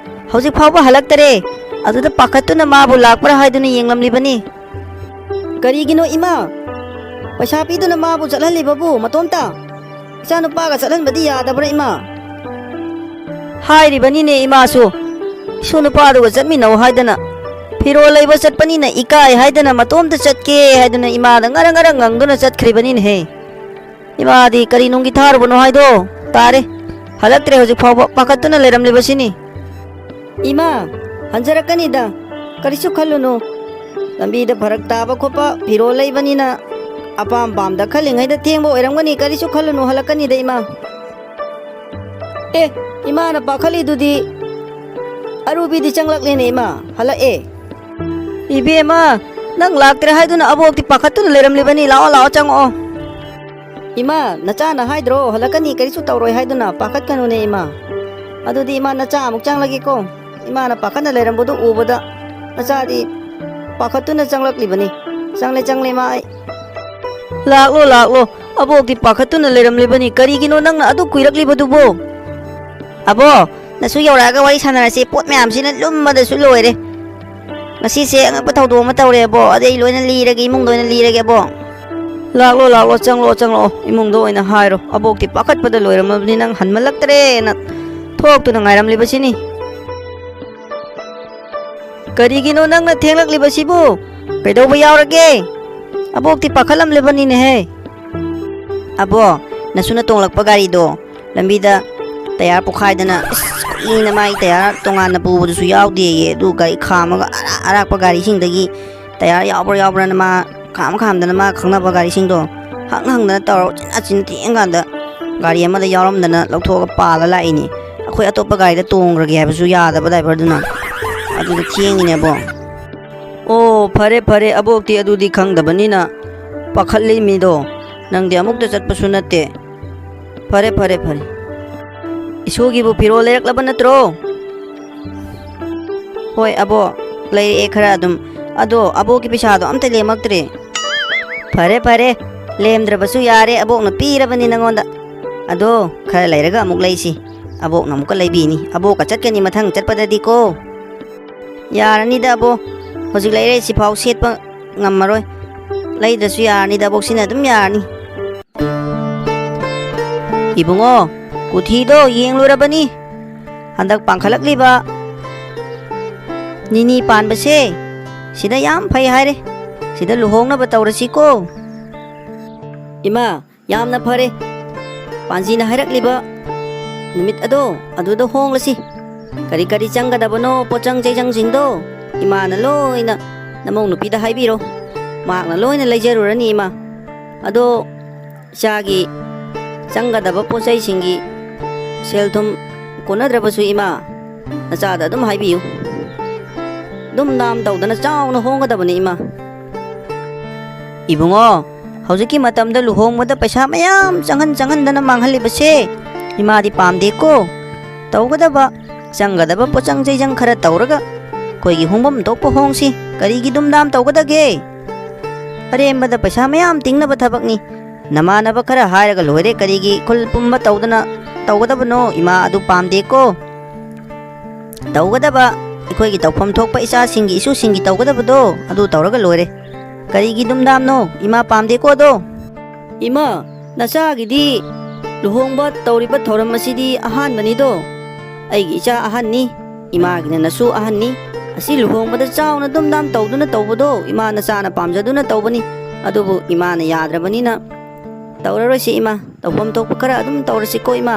ꯍꯧꯖꯤꯛ ꯐꯥꯎꯕ ꯍꯜꯂꯛꯇꯔꯦ꯫ ꯑꯗꯨꯗ ꯄꯥꯈꯠꯇꯨꯅ ꯃꯥꯕꯨ ꯂꯥꯛꯄ꯭ꯔꯥ ꯍꯥꯏꯗꯨꯅ ꯌꯦꯡꯂꯝꯂꯤꯕꯅꯤ꯫ ꯀꯔꯤꯒꯤꯅꯣ ꯏꯃꯥ? ꯄꯩꯁꯥ ꯄꯤꯗꯨꯅ ꯃꯥꯕꯨ ꯆꯠꯍꯜꯂꯤꯕꯕꯨ ꯃꯇꯣꯝꯇ? ꯏꯆꯥꯅꯨꯄꯥꯒ ꯆꯠꯍꯟꯕꯗꯤ ꯌꯥꯗꯕ꯭ꯔꯥ, ꯏꯃꯥ? ꯍꯥꯏꯔꯤꯕꯅꯤꯅꯦ ꯏꯃꯥꯁꯨ, ꯏꯁꯨ ꯅꯨꯄꯥꯗꯨꯒ ꯆꯠꯃꯤꯟꯅꯧ ꯍꯥꯏꯗꯅ꯫ ꯐꯤꯔꯣꯜ ꯂꯩꯕ ꯆꯠꯄꯅꯤꯅ ꯏꯀꯥꯏ ꯍꯥꯏꯗꯅ ꯃꯇꯣꯝꯇ ꯆꯠꯀꯦ ꯍꯥꯏꯗꯨꯅ ꯏꯃꯥꯗ ꯉꯔꯪ ꯉꯔꯪ ꯉꯪꯗꯨꯅ ꯆꯠꯈ꯭ꯔꯤꯕꯅꯤꯅꯦꯍꯦ꯫ ꯏꯃꯥꯗꯤ ꯀꯔꯤ ꯅꯨꯡꯒꯤ ꯊꯥꯔꯨꯕꯅꯣ ꯍꯥꯏꯗꯣ ꯇꯥꯔꯦ꯫ ꯍꯜꯂꯛꯇ꯭ꯔꯦ ꯍꯧꯖꯤꯛ ꯐꯥꯎꯕ, ꯄꯥꯈꯠꯇꯨꯅ ꯂꯩꯔꯝꯂꯤꯕꯁꯤꯅꯤ꯫ ꯏꯃꯥ, ꯍꯟꯖꯔꯛꯀꯅꯤꯗ, ꯀꯔꯤꯁꯨ ꯈꯜꯂꯨꯅꯨ꯫ ꯂꯝꯕꯤꯗ ꯐꯔꯛ ꯇꯥꯕ ꯈꯣꯠꯄ ꯐꯤꯔꯣꯜ ꯂꯩꯕꯅꯤꯅ ꯑꯄꯥꯝ ꯄꯥꯝꯗ ꯈꯜꯂꯤꯉꯩꯗ ꯊꯦꯡꯕ ꯑꯣꯏꯔꯝꯒꯅꯤ, ꯀꯔꯤꯁꯨ ꯈꯜꯂꯨꯅꯨ, ꯍꯜꯂꯛꯀꯅꯤꯗ ꯏꯃꯥ꯫ ꯑꯦ, ꯏꯃꯥꯅ ꯄꯥꯈꯠꯂꯤꯗꯨꯗꯤ꯫ ꯑꯔꯨꯕꯤꯗꯤ ꯆꯪꯂꯛꯂꯦꯅꯦ ꯏꯃꯥ, ꯍꯜꯂꯛꯑꯦ꯫ ꯏꯕꯦꯝꯃ, ꯅꯪ ꯂꯥꯛꯇ꯭ꯔꯦ ꯍꯥꯏꯗꯨꯅ ꯑꯕꯣꯛꯇꯤ ꯄꯥꯈꯠꯇꯨꯅ ꯂꯩꯔꯝꯂꯤꯕꯅꯤ, ꯂꯥꯛꯑꯣ ꯂꯥꯛꯑꯣ ꯆꯪꯉꯛꯑꯣ꯫ ꯏꯃꯥ, ꯅꯆꯥꯅ ꯍꯥꯏꯗ꯭ꯔꯣ ꯍꯜꯂꯛꯀꯅꯤ, ꯀꯔꯤꯁꯨ ꯇꯧꯔꯣꯏ ꯍꯥꯏꯗꯨꯅ? ꯄꯥꯈꯠꯀꯅꯨꯅꯦ ꯏꯃꯥ꯫ ꯑꯗꯨꯗꯤ ꯏꯃꯥ, ꯅꯆꯥ ꯑꯃꯨꯛ ꯆꯪꯂꯒꯦꯀꯣ꯫ ꯏꯃꯥꯅ ꯄꯥꯈꯠꯅ ꯂꯩꯔꯝꯕꯗꯨ ꯎꯕꯗ ꯅꯆꯥꯗꯤ ꯄꯥꯈꯠꯇꯨꯅ ꯆꯪꯂꯛꯂꯤꯕꯅꯤ꯫ ꯆꯪꯂꯦ, ꯆꯪꯂꯦ ꯏꯃꯥ, ꯑꯩ꯫ ꯂꯥꯛꯂꯣ, ꯂꯥꯛꯂꯣ꯫ ꯑꯕꯣꯛꯇꯤ ꯄꯥꯈꯠꯇꯨꯅ ꯂꯩꯔꯝꯂꯤꯕꯅꯤ꯫ ꯀꯔꯤꯒꯤꯅꯣ ꯅꯪꯅ ꯑꯗꯨ ꯀꯨꯏꯔꯛꯂꯤꯕꯗꯨꯕꯣ? ꯑꯕꯣ, ꯅꯁꯨ ꯌꯧꯔꯛꯑꯒ ꯋꯥꯔꯤ ꯁꯥꯟꯅꯔꯁꯤ꯫ ꯄꯣꯠ ꯃꯌꯥꯝꯁꯤꯅ ꯂꯨꯝꯕꯗꯁꯨ ꯂꯣꯏꯔꯦ꯫ ꯉꯁꯤꯁꯦ ꯑꯉꯛꯄ ꯊꯧꯗꯣꯛ ꯑꯃ ꯇꯧꯔꯦ ꯑꯕꯣ꯫ ꯑꯗꯩ ꯂꯣꯏꯅ ꯂꯤꯔꯒꯦ, ꯏꯃꯨꯡꯗ ꯑꯣꯏꯅ ꯂꯤꯔꯒꯦ ꯑꯕꯣ꯫ ꯂꯥꯛꯂꯣ, ꯂꯥꯛꯂꯣ, ꯆꯪꯂꯛꯑꯣ, ꯆꯪꯂꯛꯑꯣ꯫ ꯏꯃꯨꯡꯗ ꯑꯣꯏꯅ ꯍꯥꯏꯔꯣ꯫ ꯑꯕꯣꯛꯇꯤ ꯄꯥꯈꯠꯄꯗ ꯂꯣꯏꯔꯝꯃꯕꯅꯤ, ꯅꯪ ꯍꯟꯃꯜꯂꯛꯇ꯭ꯔꯦꯅ ꯊꯣꯛꯇꯨꯅ ꯉꯥꯏꯔꯝꯂꯤꯕꯁꯤꯅꯤ꯫ ꯀꯔꯤꯒꯤꯅꯣ ꯅꯪꯅ ꯊꯦꯡꯂꯛꯂꯤꯕꯁꯤꯕꯨ? ꯀꯩꯗꯧꯕ ꯌꯥꯎꯔꯒꯦ? ꯑꯕꯣꯛꯇꯤ ꯄꯥꯈꯠꯂꯝꯂꯕꯅꯤꯅꯦꯍꯦ꯫ ꯑꯕꯣ, ꯅꯁꯨꯅ ꯇꯣꯡꯂꯛꯄ ꯒꯥꯔꯤꯗꯣ ꯂꯝꯕꯤꯗ ꯇꯌꯥꯔ ꯄꯣꯈꯥꯏꯗꯅ, ꯑꯁ, ꯀꯨꯏꯅ ꯃꯥꯒꯤ ꯇꯌꯥꯔ ꯇꯣꯉꯥꯟꯅ ꯄꯨꯕꯗꯨꯁꯨ ꯌꯥꯎꯗꯦꯌꯦ꯫ ꯑꯗꯨ ꯒꯥꯔꯤ ꯈꯥꯝꯃꯒ ꯑꯔꯥꯛ ꯑꯔꯥꯛꯄ ꯒꯥꯔꯤꯁꯤꯡꯗꯒꯤ ꯇꯌꯥꯔ ꯌꯥꯎꯕ꯭ꯔꯥ ꯌꯥꯎꯕ꯭ꯔꯥꯅ ꯃꯥ ꯈꯥꯝ ꯈꯥꯝꯗꯅ ꯃꯥ ꯈꯪꯅꯕ ꯒꯥꯔꯤꯁꯤꯡꯗꯣ ꯍꯪ ꯍꯪꯗꯅ ꯇꯧꯔ ꯎꯆꯤꯟ ꯅꯥꯆꯤꯟ ꯊꯦꯡꯀꯥꯟꯗ ꯒꯥꯔꯤ ꯑꯃꯗ ꯌꯥꯎꯔꯝꯗꯅ ꯂꯧꯊꯣꯛꯑꯒ ꯄꯥꯜꯂ ꯂꯥꯛꯏꯅꯤ꯫ ꯑꯩꯈꯣꯏ ꯑꯇꯣꯞꯄ ꯒꯥꯔꯤꯗ ꯇꯣꯡꯈ꯭ꯔꯒꯦ ꯍꯥꯏꯕꯁꯨ ꯌꯥꯗꯕ ꯗ꯭ꯔꯥꯏꯚꯔꯗꯨꯅ꯫ ꯑꯗꯨꯗ ꯊꯦꯡꯉꯤꯅꯦꯕꯣ꯫ ꯑꯣ, ꯐꯔꯦ, ꯐꯔꯦ, ꯑꯕꯣꯛꯇꯤ ꯑꯗꯨꯗꯤ ꯈꯪꯗꯕꯅꯤꯅ ꯄꯥꯈꯠꯂꯤꯃꯤꯗꯣ꯫ ꯅꯪꯗꯤ ꯑꯃꯨꯛꯇ ꯆꯠꯄꯁꯨ ꯅꯠꯇꯦ꯫ ꯐꯔꯦ, ꯐꯔꯦ, ꯐꯔꯦ꯫ ꯏꯁꯨꯒꯤꯕꯨ ꯐꯤꯔꯣꯜ ꯂꯩꯔꯛꯂꯕ ꯅꯠꯇ꯭ꯔꯣ? ꯍꯣꯏ, ꯑꯕꯣꯛ, ꯂꯩꯔꯛꯑꯦ ꯈꯔ ꯑꯗꯨꯝ꯫ ꯑꯗꯣ ꯑꯕꯣꯛꯀꯤ ꯄꯩꯁꯥꯗꯣ ꯑꯝꯇ ꯂꯦꯝꯃꯛꯇ꯭ꯔꯦ꯫ ꯐꯔꯦ, ꯐꯔꯦ, ꯂꯦꯝꯗ꯭ꯔꯕꯁꯨ ꯌꯥꯔꯦ, ꯑꯕꯣꯛꯅ ꯄꯤꯔꯕꯅꯤ ꯅꯪꯉꯣꯟꯗ꯫ ꯑꯗꯣ ꯈꯔ ꯂꯩꯔꯒ ꯑꯃꯨꯛ ꯂꯩꯁꯤ, ꯑꯕꯣꯛꯅ ꯑꯃꯨꯛꯀ ꯂꯩꯕꯤꯅꯤ꯫ ꯑꯕꯣꯛꯀ ꯆꯠꯀꯅꯤ ꯃꯊꯪ ꯆꯠꯄꯗꯗꯤꯀꯣ꯫ ꯌꯥꯔꯅꯤꯗ ꯑꯕꯣ, ꯍꯧꯖꯤꯛ ꯂꯩꯔꯛꯏꯁꯤꯐꯥꯎ ꯁꯦꯠꯄ ꯉꯝꯃꯔꯣꯏ꯫ ꯂꯩꯗ꯭ꯔꯁꯨ ꯌꯥꯔꯅꯤꯗ, ꯕꯣꯛꯁꯤꯅ ꯑꯗꯨꯝ ꯌꯥꯔꯅꯤ꯫ ꯏꯕꯨꯡꯉꯣ, ꯀꯨꯊꯤꯗꯣ ꯌꯦꯡꯂꯨꯔꯕꯅꯤ꯫ ꯍꯟꯗꯛ ꯄꯥꯡꯈꯠꯂꯛꯂꯤꯕ ꯅꯤꯅꯤ ꯄꯥꯟꯕꯁꯦ ꯁꯤꯗ ꯌꯥꯝ ꯐꯩ ꯍꯥꯏꯔꯦ꯫ ꯁꯤꯗ ꯂꯨꯍꯣꯡꯅꯕ ꯇꯧꯔꯁꯤꯀꯣ꯫ ꯏꯃꯥ, ꯌꯥꯝꯅ ꯐꯔꯦ꯫ ꯄꯥꯟꯖꯤꯅ ꯍꯥꯏꯔꯛꯂꯤꯕ ꯅꯨꯃꯤꯠ ꯑꯗꯣ ꯑꯗꯨꯗ ꯍꯣꯡꯂꯁꯤ꯫ ꯀꯔꯤ ꯀꯔꯤ ꯆꯪꯒꯗꯕꯅꯣ, ꯄꯣꯠꯆꯪ ꯆꯩꯖꯪꯁꯤꯡꯗꯣ ꯏꯃꯥꯅ ꯂꯣꯏꯅ ꯅꯃꯧ ꯅꯨꯄꯤꯗ ꯍꯥꯏꯕꯤꯔꯣ꯫ ꯃꯍꯥꯛꯅ ꯂꯣꯏꯅ ꯂꯩꯖꯔꯨꯔꯅꯤ ꯏꯃꯥ꯫ ꯑꯗꯣ ꯏꯆꯥꯒꯤ ꯆꯪꯒꯗꯕ ꯄꯣꯠ ꯆꯩꯁꯤꯡꯒꯤ ꯁꯦꯜ ꯊꯨꯝ ꯀꯣꯟꯅꯗ꯭ꯔꯕꯁꯨ ꯏꯃꯥ, ꯅꯆꯥꯗ ꯑꯗꯨꯝ ꯍꯥꯏꯕꯤꯌꯨ꯫ ꯗꯨꯝ ꯗꯥꯝ ꯇꯧꯗꯅ ꯆꯥꯎꯅ ꯍꯣꯡꯒꯗꯕꯅꯤ ꯏꯃꯥ꯫ ꯏꯕꯨꯡꯉꯣ, ꯍꯧꯖꯤꯛꯀꯤ ꯃꯇꯝꯗ ꯂꯨꯍꯣꯡꯕꯗ ꯄꯩꯁꯥ ꯃꯌꯥꯝ ꯆꯪꯍꯟ ꯆꯪꯍꯟꯗꯅ ꯃꯥꯡꯍꯜꯂꯤꯕꯁꯦ ꯏꯃꯥꯗꯤ ꯄꯥꯝꯗꯦꯀꯣ꯫ ꯇꯧꯒꯗꯕ, ꯆꯪꯒꯗꯕ ꯄꯣꯠꯆꯪ ꯆꯩꯖꯪ ꯈꯔ ꯇꯧꯔꯒ ꯑꯩꯈꯣꯏꯒꯤ ꯍꯣꯡꯐꯝ ꯊꯣꯛꯄ ꯍꯣꯡꯁꯤ꯫ ꯀꯔꯤꯒꯤ ꯗꯨꯝꯗꯥꯝ ꯇꯧꯒꯗꯒꯦ? ꯑꯔꯦꯝꯕꯗ ꯄꯩꯁꯥ ꯃꯌꯥꯝ ꯇꯤꯡꯅꯕ ꯊꯕꯛꯅꯤ꯫ ꯅꯃꯥꯟꯅꯕ ꯈꯔ ꯍꯥꯏꯔꯒ ꯂꯣꯏꯔꯦ꯫ ꯀꯔꯤꯒꯤ ꯈꯨꯜ ꯄꯨꯝꯕ ꯇꯧꯗꯅ ꯇꯧꯒꯗꯕꯅꯣ? ꯏꯃꯥ ꯑꯗꯨ ꯄꯥꯝꯗꯦꯀꯣ꯫ ꯇꯧꯒꯗꯕ, ꯑꯩꯈꯣꯏꯒꯤ ꯇꯧꯐꯝ ꯊꯣꯛꯄ ꯏꯆꯥꯁꯤꯡꯒꯤ, ꯏꯁꯨꯁꯤꯡꯒꯤ ꯇꯧꯒꯗꯕꯗꯣ ꯑꯗꯨ ꯇꯧꯔꯒ ꯂꯣꯏꯔꯦ꯫ ꯀꯔꯤꯒꯤ ꯗꯨꯝꯗꯥꯝꯅꯣ? ꯏꯃꯥ ꯄꯥꯝꯗꯦꯀꯣ ꯑꯗꯣ꯫ ꯏꯃꯥ, ꯅꯆꯥꯒꯤꯗꯤ ꯂꯨꯍꯣꯡꯕ ꯇꯧꯔꯤꯕ ꯊꯧꯔꯝ ꯑꯁꯤꯗꯤ ꯑꯍꯥꯟꯕꯅꯤꯗꯣ꯫ ꯑꯩꯒꯤ ꯏꯆꯥ ꯑꯍꯟꯅꯤ, ꯏꯃꯥꯒꯤꯅ ꯅꯁꯨ ꯑꯍꯟꯅꯤ꯫ ꯑꯁꯤ ꯂꯨꯍꯣꯡꯕꯗ ꯆꯥꯎꯅ ꯗꯨꯝꯗꯥꯝ ꯇꯧꯗꯨꯅ ꯇꯧꯕꯗꯣ ꯏꯃꯥ ꯅꯆꯥꯅ ꯄꯥꯝꯖꯗꯨꯅ ꯇꯧꯕꯅꯤ꯫ ꯑꯗꯨꯕꯨ ꯏꯃꯥꯅ ꯌꯥꯗ꯭ꯔꯕꯅꯤꯅ ꯇꯧꯔꯔꯣꯏꯁꯤ ꯏꯃꯥ꯫ ꯇꯧꯐꯝ ꯊꯣꯛꯄ ꯈꯔ ꯑꯗꯨꯝ ꯇꯧꯔꯁꯤꯀꯣ ꯏꯃꯥ꯫